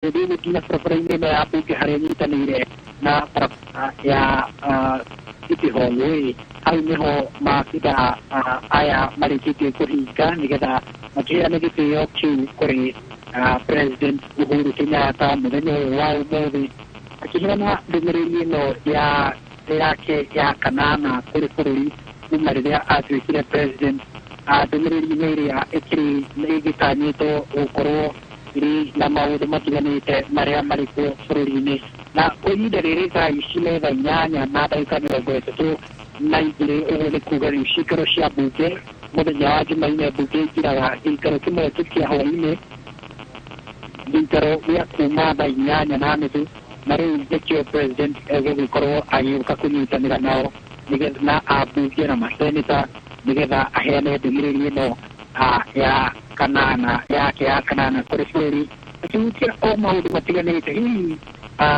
Rĩu nginya barabara-inĩ ĩno ya mbunge harĩa ĩnyitanĩire na barabara ya City Hall ĩ, hau nĩho maabitha aya marĩkĩtie kũhinga nĩgetha makĩheane gĩtĩo kĩu kũrĩ President Uhuru Kenyatta mũthenya ũyũ wa ũmũthĩ, akĩheana ndũmĩrĩri ĩno ya yake ya kanana kũrĩ bũrũri kuma rĩrĩa atuĩkire president. Ndũmĩrĩri-inĩ ĩrĩa ĩkĩrĩ ĩgĩtanyĩtwo gũkorwo ĩrĩ na maũndũ matiganĩte marĩa marĩ kuo bũrũri-inĩ. Na kwa ihinda rĩrĩ thaa ici nĩ 8:32, ũguo nĩ kuga rĩu ciikaro cia mbunge mũthenya wa Jumaine mbunge ingĩraga gĩikaro kĩmwe kĩa hwaĩ-inĩ, gĩikaro gĩa kuma 8:30, na rĩu nĩkĩo president egũgĩkorwo agĩũka kũnyitanĩra nao nĩgetha na ambunge na maseneta nĩgetha aheane ndũmĩrĩri ĩno ya kanana yake ya kanana kũrĩ bũrũri, akĩhutia o maũndũ matiganĩte. Hihi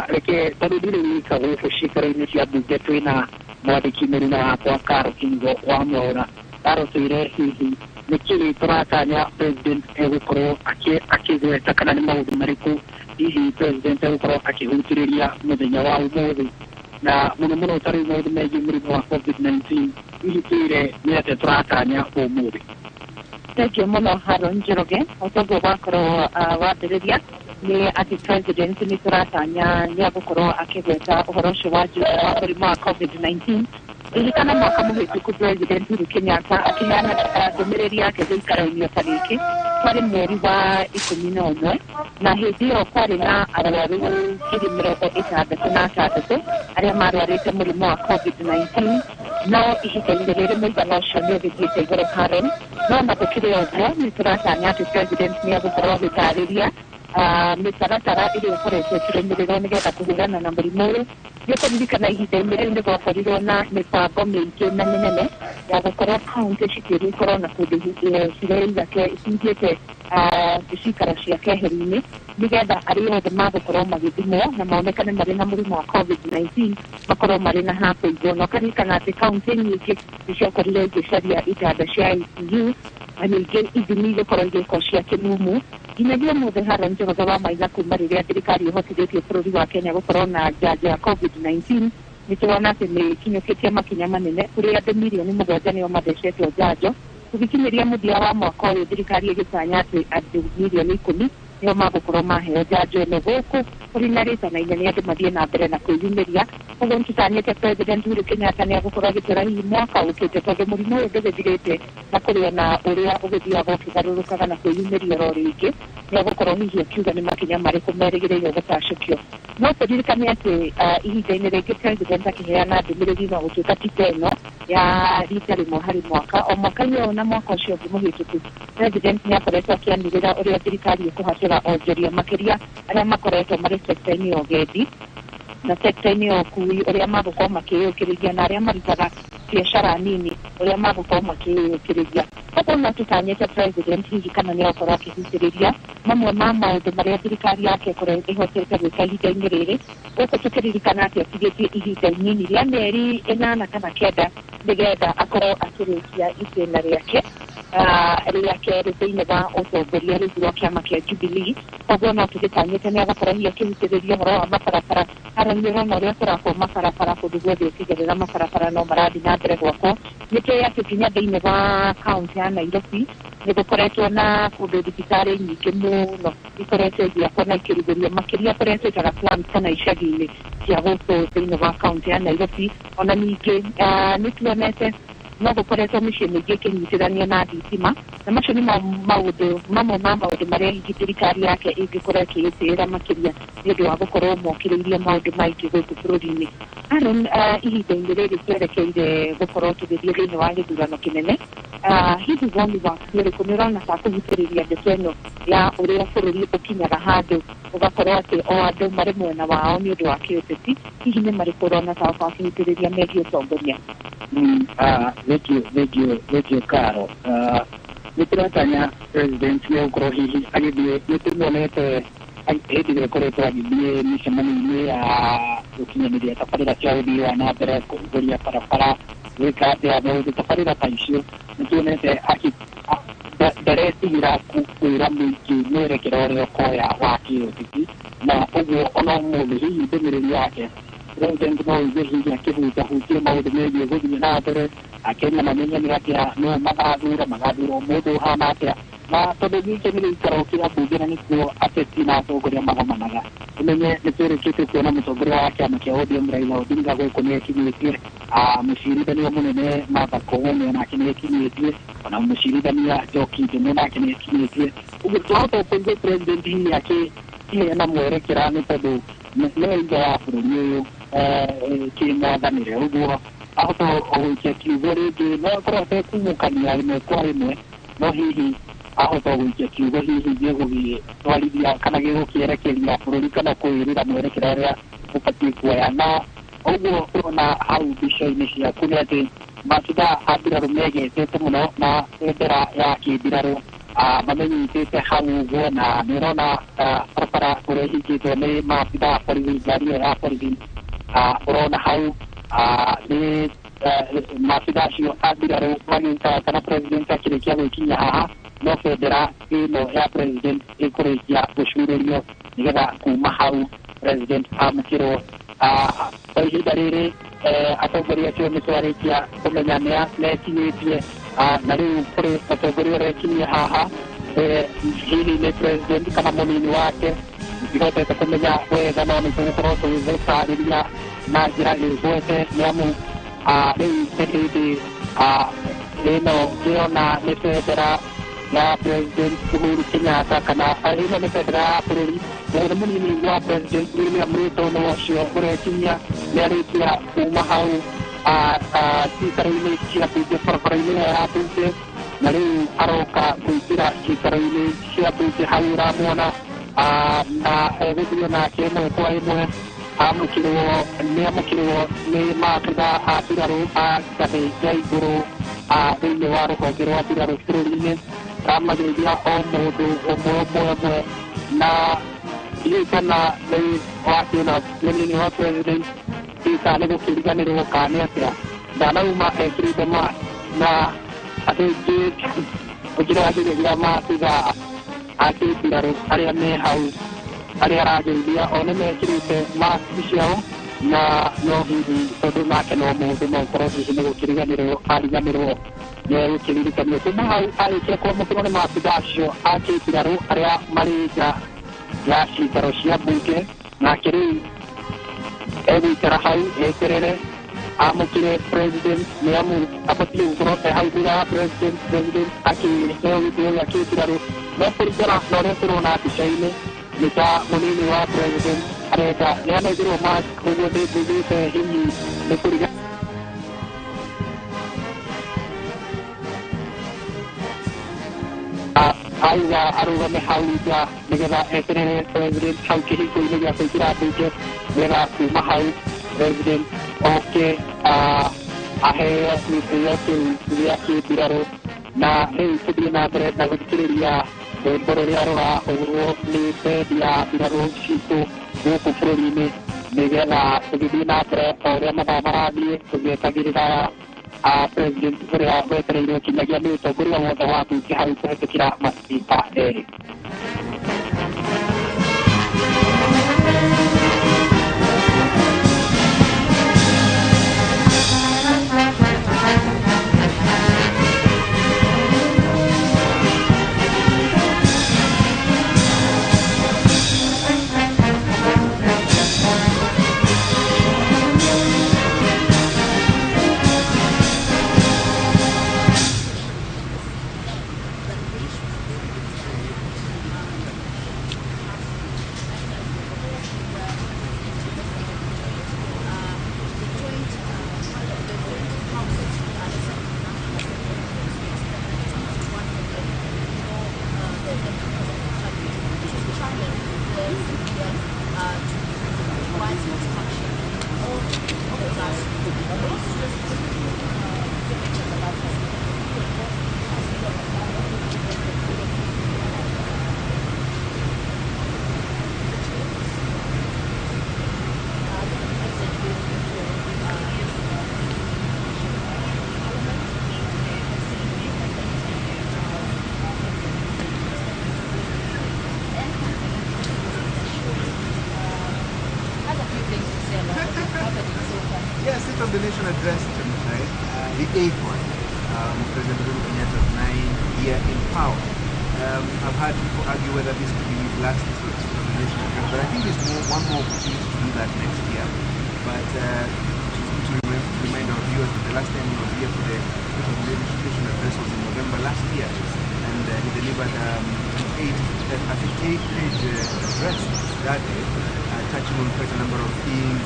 reke tondũ ndirĩ wika gũkũ ciikaro-inĩ cia mbunge, twĩna mwandĩki mũruna wakwa Karo Kingo wa Mwaũra. Karo, twĩre hihi nĩkĩĩ tũratanya president egũkorwo akĩgweta, kana nĩ maũndũ marĩkũ hihi president egũkorwo akĩhutĩrĩria mũthenya wa ũmũthĩ, na mũno mũno ta rĩu maũndũ megiĩ mũrimũ wa COVID-19? Hihi twĩre nĩ atĩa tũratanya ũmũthĩ. Thengiũ mũno, Haron Njoroge. O toguo wakorwo wambĩrĩria nĩ atĩ president nĩ tũratanya nĩ agũkorwo akĩgweta ũhoro ũcio wa wa mũrimũ wa COVID-19. Ririkana mwaka mũhĩtũku President Uhuru Kenyatta akĩheana ndũmĩrĩri yake gĩikaro-inĩ ta gĩkĩ kwarĩ mweri wa 11, na hĩndĩ ĩyo kwarĩ na arwaru 66,000 arĩa marwarĩte mũrimũ wa COVID-19, no ihinda-inĩ rĩrĩ mũigana ũcio nĩ ũgĩthiĩte igũrũ, Karen. No na gũkĩrĩ ũguo nĩ tũratanya atĩ president nĩ egũkorwo agĩtarĩria mĩtaratara ĩrĩa ĩkoretwo ĩkĩrũmĩrĩrwo nĩgetha kũhũrana na mũrimũ ũyũ. Nĩ ũkũririkana ihinda-inĩ rĩu nĩ gwakorirwo na mĩbango mĩingĩ na mĩnene ya gũkorwo kaunti cikĩrwo ikorwo na kũndũ cireiga cigĩte cikaro cia keheri-inĩ nĩgetha arĩa othe magũkorwo magĩthimwo na monekane marĩ na mũrimũ wa COVID-19 makorwo marĩ na ha kũigwo. Na ũkaririkana atĩ kaunti nyingĩ nĩ ciakorirwo igĩcaria itanda cia ICU na ningĩ ithimi igĩkorwo igĩkwo cia kĩmumu. Nginyagia ũmũthĩ, Haron Njoroge wa Maitha, kuma rĩrĩa thirikari ĩhotithĩtie bũrũri wa Kenya gũkorwo na njanjo ya COVID-19, nĩ tũrona atĩ nĩ ĩkinyũkĩtie makinya manene kũrĩ andũ 7 mirioni nĩo mathecetwo njanjo. Tũgĩkinyĩria mũthia wa mwaka ũyũ, thirikari ĩgĩtanya atĩ andũ 10 mirioni nĩo magũkorwo maheo njanjo ĩno. Gũkũ kũrĩ na rĩtana inene andũ mathiĩ na mbere na kwĩyumĩria. Koguo nĩtũtanyĩte President Uhuru Kenyatta nĩ agũkorwo agĩtwĩra hihi mwaka ũkĩte, tondũ mũrimũ ũyũ ndũgĩthirĩte na kũrĩ ona ũrĩa ũgĩthiaga ũkĩgarũrũkaga na kwĩyumĩria oro rĩngĩ, nĩ agũkorwo hihi akiuga nĩ makinya marĩkũ merĩgĩrĩirwo gũtacũkio. No tũririkane atĩ ihinda-inĩ rĩngĩ president akĩheana ndũmĩrĩri, no gũtuĩka ti ta ĩno ya rita rĩmwe harĩ mwaka, o mwaka-inĩ ũyũ na mwaka ũcio ũngĩ mũhĩtũku, president nĩ akoretwo akĩanĩrĩra ũrĩa thirikari ĩkũhatũra onjoria, makĩria arĩa makoretwo marĩ sekta-inĩ ya ũgendi na sekta-inĩ ya ũkui, ũrĩa magũkorwo makĩyũkĩrĩria, na arĩa marutaga biacara nini, ũrĩa magũkorwo makĩyũkĩrĩria. Koguo no tũtanyĩte president hihi kana nĩ agũkorwo akĩhutĩrĩria mamwe ma maũndũ marĩa thirikari yake ĩhotete gwĩka ihinda-inĩ rĩrĩ, gũkũ tũkĩririkana atĩ atigĩtie ihinda inini rĩa mĩeri 8 kana 9 nĩgetha akorwo akĩrĩkia itĩna rĩake rĩa kerĩ thĩinĩ wa ũtongoria rungu rwa kĩama kĩa Jubilee. Koguo no tũgĩtanyĩte nĩ agũkorwo hihi akĩhutĩrĩria ũhoro wa mabarabara. Harĩa nĩ ũrona ũrĩa kũrakwo mabarabara kũndũ guothe, ũkĩgerera mabarabara no marathiĩ na mbere gwakwo. Nĩ tũĩ atĩ nginya thĩinĩ wa kaunti ya Nairobi nĩ gũkoretwo na kũndũ thibitarĩ nyingĩ mũno ikoretwo igĩakwo na ikĩrugũrio, makĩria kũrĩa twĩtaga slums kana icagi-inĩ cia gũkũ thĩinĩ wa kaunti ya Nairobi. Ona ningĩ nĩ tuonete no gũkoretwo mĩciĩ mĩingĩ ĩkĩnyitithanio na thitima, na macio nĩmo maũndũ mamwe ma maũndũ marĩa hihi thirikari yake ĩngĩkorwo ĩkĩĩtĩĩra makĩria nĩ ũndũ wa gũkorwo mokĩrĩirie maũndũ maingĩ gũkũ bũrũri-inĩ. Aaron, ihinda-inĩ rĩrĩ twerekeire gũkorwo tũgĩthiĩ thĩinĩ wa gĩthurano kĩnene, hihi woni waku nĩ ũrĩkũ? Nĩ ũrona ta kũhutĩrĩria ndeto ĩno ya ũrĩa bũrũri ũkinyaga handũ ũgakorwo atĩ o andũ marĩ mwena wao nĩ ũndũ wa kĩũteti, hihi nĩ marĩkũ ũrona ta ũkorwo akĩhutĩrĩria megiĩ ũtongoria? Thank you, thank you, thank you, Karo. Nĩ tũratanya president nĩ gũkorwo hihi agĩthiĩ, nĩ tũmuonete hĩndĩ ĩrĩa ĩkoretwo agĩthiĩ mĩcemanio-inĩ ya gũkinyanĩria tabarĩra cia ũthii wa na mbere, kũhingũria barabara, gwĩka atĩa, maũndũ tabarĩra ta icio. Nĩ tuonete Ndaretigĩra kwĩra mũingĩ mwerekera ũrĩa ũkoya wa kĩũteti, na ũguo ona ũmũthĩ hihi ndũmĩrĩri yake president no ũigue hihi akĩhunjahutie maũndũ megiĩ gũthiĩ na mbere, Akenya mamenye nĩ atĩa no magathura magathura mũndũ ũhana atĩa, na tondũ gĩkĩ nĩ gĩikaro kĩa mbunge na nĩkuo ateti na atongoria magomanaga. Ũmenye nĩ twĩrĩkĩtie kuona mũtongoria wa kĩama kĩa ODM Raila Odinga gũkũ nĩ ekinyĩtie, mũcirithania mũnene Martha Koome onake nĩ ekinyĩtie, ona mũcirithania Njoki Ndung'u nake nĩ ekinyĩtie. Ũguo twahota kũigua president hihi akĩheana mwerekera nĩ tondũ nĩwe ithe wa bũrũri ũyũ kĩmwathanĩre, ũguo ahota gũikia kiugo rĩngĩ no akorwo atekumũkania rĩmwe kwa rĩmwe, no hihi ahota gũikia kiugo hihi gĩgũgĩtwarithia kana gĩgũkĩerekeria bũrũri kana kwĩrĩra mwerekera ũrĩa ũbatiĩ kuoya. Na ũguo ũrona hau mbica-inĩ ciaku nĩ atĩ maabithaa a mbirarũ megetete mũno na bendera ya kĩmbirarũ mamenyitĩte hau ũguo, na nĩ ũrona barabara ũrĩa ĩhingĩtwo nĩ maabithaa a borithi, ngari ĩyo ya borithi ũrona hau nĩ maabithaa acio a mbirarũ magĩikara kana president akĩrĩkia gwĩkinyia haha, no bendera ĩno ya president ĩkũrĩkia gũcurĩrio nĩgetha kuma hau president amũkĩrwo. Kwa ihinda rĩrĩ atongoria acio nĩ twarĩkia kũmenya nĩa mekinyĩtie, na rĩu kũrĩ mũtongoria ũrekinyia haha, hihi nĩ president kana mũnini wake, ndihotete kũmenya wega, no nĩ tũgũkorwo tũgĩgũtarĩria na njĩra ĩgwete nĩ amu rĩu nĩ hĩndĩ ĩno ngĩona nĩ bendera ya president Uhuru Kenyatta kana ĩno nĩ bendera ya bũrũri, na nĩ mũnini wa president William Ruto nĩ ũcio ũrekinyia, nĩ arĩkia kuma hau ciikaro-inĩ cia mbunge barabara-inĩ ĩyo ya mbunge, na rĩu aroka kũingĩra ciikaro-inĩ cia mbunge hau ũramuona, na egũthiĩ nake ĩmwe kwa ĩmwe amũkĩrwo nĩ amũkĩrwo nĩ maabithaa a mbirarũ a ngathĩ ya igũrũ thĩinĩ wa rũhonge rwa mbirarũ bũrũri-inĩ, ramageithia o mũndũ ũmwe ũmwe ũmwe, na ndiũĩ kana nĩ wakĩona mũnini wa president ndiũĩ kana nĩ gũkĩriganĩrwo kana nĩ atĩa, ndanauma ekĩrĩte mask na andũ aingĩ ũngĩrageithia maabithaa a kĩmbirarũ arĩa me hau arĩa arageithia o nĩ mekĩrĩte mask ciao, na no hihi tondũ nake no mũndũ no ũkorwo hihi nĩ gũkĩriganĩrwo ariganĩrwo nĩ egũkĩririkanio. Kuma hau arĩkia kwamũkĩrwo nĩ maabithaa acio a kĩmbirarũ arĩa marĩ nja ya ciikaro cia mbunge, nake rĩu egũikara hau eterere amũkĩre president nĩ amu abatiĩ gũkorwo e hau thutha wa president, president akĩheo gĩtĩo gĩa kĩmbirarũ, no kũringana na ũrĩa tũrona mbica-inĩ nĩ ta mũnini wa president arenda nĩ anengerwo mask, ũguo ndĩmbugĩte hihi nĩ kũriga auga arũgame hau nja nĩgetha eterere president hau kĩhingo-inĩ gĩa kũingĩra mbunge, nĩgetha kuma hau president oke aheo gĩtĩo kĩu gĩa kĩmbirarũ. Na rĩu tũthiĩ na mbere na gũthikĩrĩria rwĩmbo rũrĩa rũrahũrwo nĩ bendi ya mbirarũ citũ gũkũ bũrũri-inĩ, nĩgetha tũgĩthiĩ na mbere o ũrĩa mathaa marathiĩ tũgĩetagĩrĩra president ũrĩa wetereirwo kinyagia nĩ ũtongoria wothe wa mbunge hau kũhetũkĩra macipika erĩ. Happening so far? Yeah, State of the Nation address tonight, the eighth one. President Uhuru Kenyatta's 9th year in power. I've had people argue whether this could be his last State of the Nation address, but I think there's one more opportunity to do that next year. But just to remind our viewers that the last time he was here for the State of the Nation address was in November last year, and he delivered an 58-page address that day, touching on quite a number of things.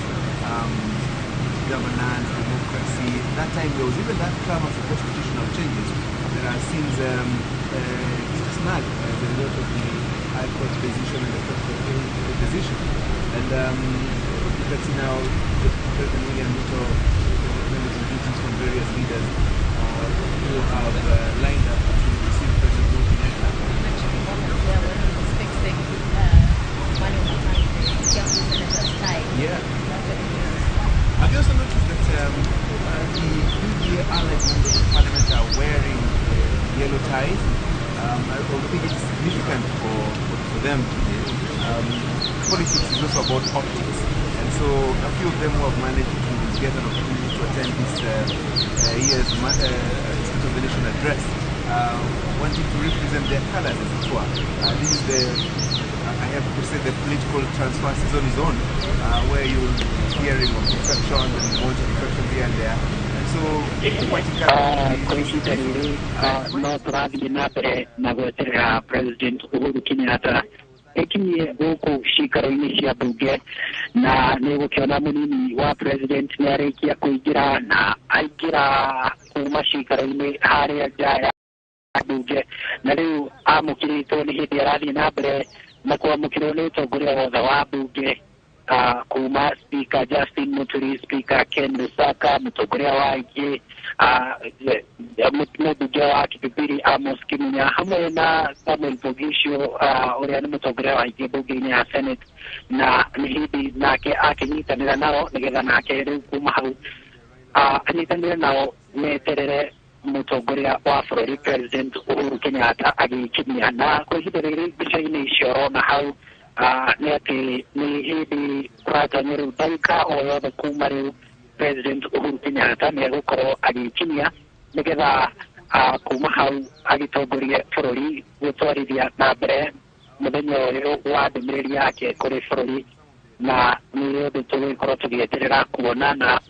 Governance, democracy. That time there was even that clamour for constitutional changes that are since hit a snag as a result of the High Court decision and the Court of Appeal decision. And you can see now President William Ruto acknowledging greetings from various leaders who have lined up to receive President Uhuru Kenyatta. Actually, moments there when he was fixing money on the Kiambu senator's tie. Yeah. That's Have you also noticed that the UDA allied members of parliament are wearing yellow ties? I think it's significant for them today. Politics is also about optics, and so a few of them who have managed to get an opportunity to attend this year's State of the Nation address, wanting to represent their colors, as it were. This is the, I have to say, the political transfer season is on, where you're hearing of defections and wanting defections here and there. And so, quite Kwa ihinda rĩrĩ no tũrathiĩ na mbere na gweterera President Uhuru Kenyatta ekinyie gũkũ ciikaro-inĩ cia mbunge, na nĩ gũkĩona mũnini wa president nĩ arĩkia kũingĩra na aingĩra kuma ciikaro-inĩ harĩa nja ya mbunge, na rĩu amũkĩrĩtwo nĩ hĩndĩ arathiĩ na mbere na kwamũkĩrwo nĩ ũtongoria wothe wa mbunge, kuma Speaker Justin Muturi, Speaker Ken Lusaka, mũtongoria wa aingĩ mũmbunge wa Kipipiri Amos Kimunya, hamwe na Samuel Poghisio ũrĩa nĩ mũtongoria wa aingĩ mbunge-inĩ ya Senate, na nĩ hĩndĩ nake akĩnyitanĩra nao nĩgetha nake rĩu kuma hau anyitanĩre nao meterere mũtongoria wa bũrũri President Uhuru Kenyatta agĩkinyia. Na kwa ihinda rĩrĩ mbica-inĩ icio ũrona hau nĩ atĩ nĩ hĩndĩ kũratanywo rĩu ndagĩka o yothe kuma rĩu President Uhuru Kenyatta nĩ egũkorwo agĩkinyia nĩgetha kuma hau agĩtongorie bũrũri gũtwarithia na mbere mũthenya ũyũ wa ndũmĩrĩri yake kũrĩ bũrũri, na nĩ ũndũ tũgũgĩkorwo tũgĩeterera kuona na